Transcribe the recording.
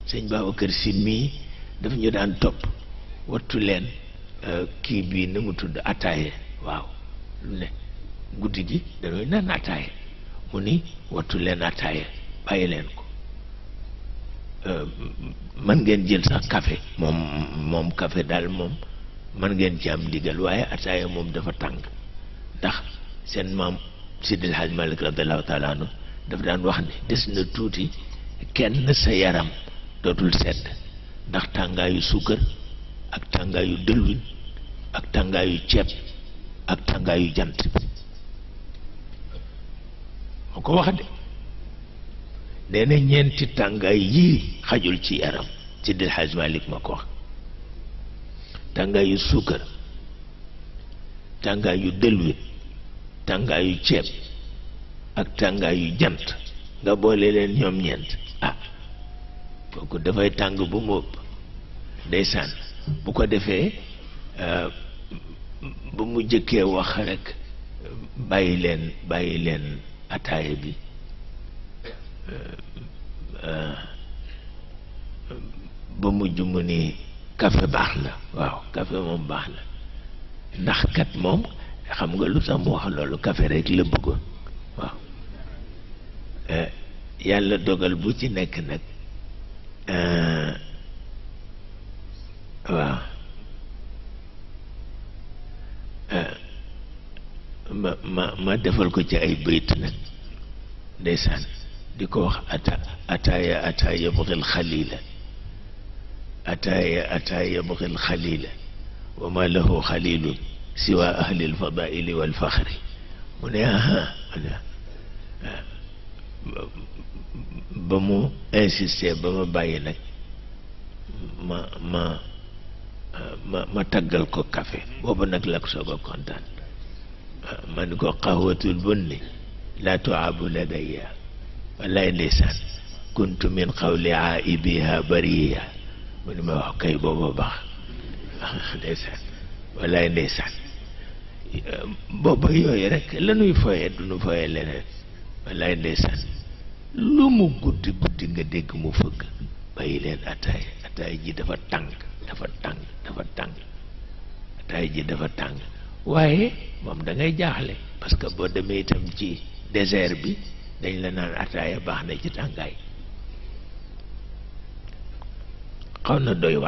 sëñ Babacar Si mii daf ñu daan topp wattu leen kii bii na mu tudd ataaye waaw lu ne guddi gi dañuy naan ataaye mu ni wattu leen ataaye bàyyi leen ko man ngeen jël sax café moom café daal moom man ngeen ci am ndigal waaye ataaye moom dafa tàng ndax seen maam Sidil Hadj Malick radiallahu taala anhu dafa daan wax ne des na tuuti kenn sa yaram dootul sedd ndax tàngaayu suukar ak tàngaayu dëlwin ak tàngaayu ceeb ak tàngaayu jant moo ko wax de nee na ñeenti tàngaay yii xajul ci yaram Sidil Hadj Malick ma ko wax tàngaayu suukar tàngaayu dëlwin tàngaayu ceeb ak tàngaayu jant nga boole leen ñoom ñeent kooku dafay tàng bu mu ëpp ndeysaan bu ko defee ba mu jëkkee wax rekk bàyyi leen ataaya bi ba mujj mu ni café baax na waaw café moom baax na ndax kat moom xam nga lu tax mu wax loolu café rekk la bëggoon waaw yàlla dogal bu ci nekk nag waaw ma defal ko ci ay bayt nag ndeysaan di ko wax ataaya buxil xalila ataaya buxil xalila wa ma lahu xalilun siwa ahli alfadaili walfaxri mu ne ba mu insisté ba ma bàyyi nag ma taggal ko café boobu nag la ko soog a kontaan ma ni ko qaxwatul bunni laa tuaabu ladayya wallaay ndeysaan kuntu min qawli aaibiha bariya mu ni ma wax kay booba baax ndeysaan wallaay ndeysaan booba yooyu rek lanuy foye du nu foye leneen wallaay ndeysaan lu mu guddi guddi nga dégg mu fëgg bàyyi leen ataaya ji dafa tàng ataaya ji dafa tàng waaye moom da ngay jaaxle parce que boo demee itam ci désert bi dañ la naan ataaya baax na ci tàngaay xaw na doy waar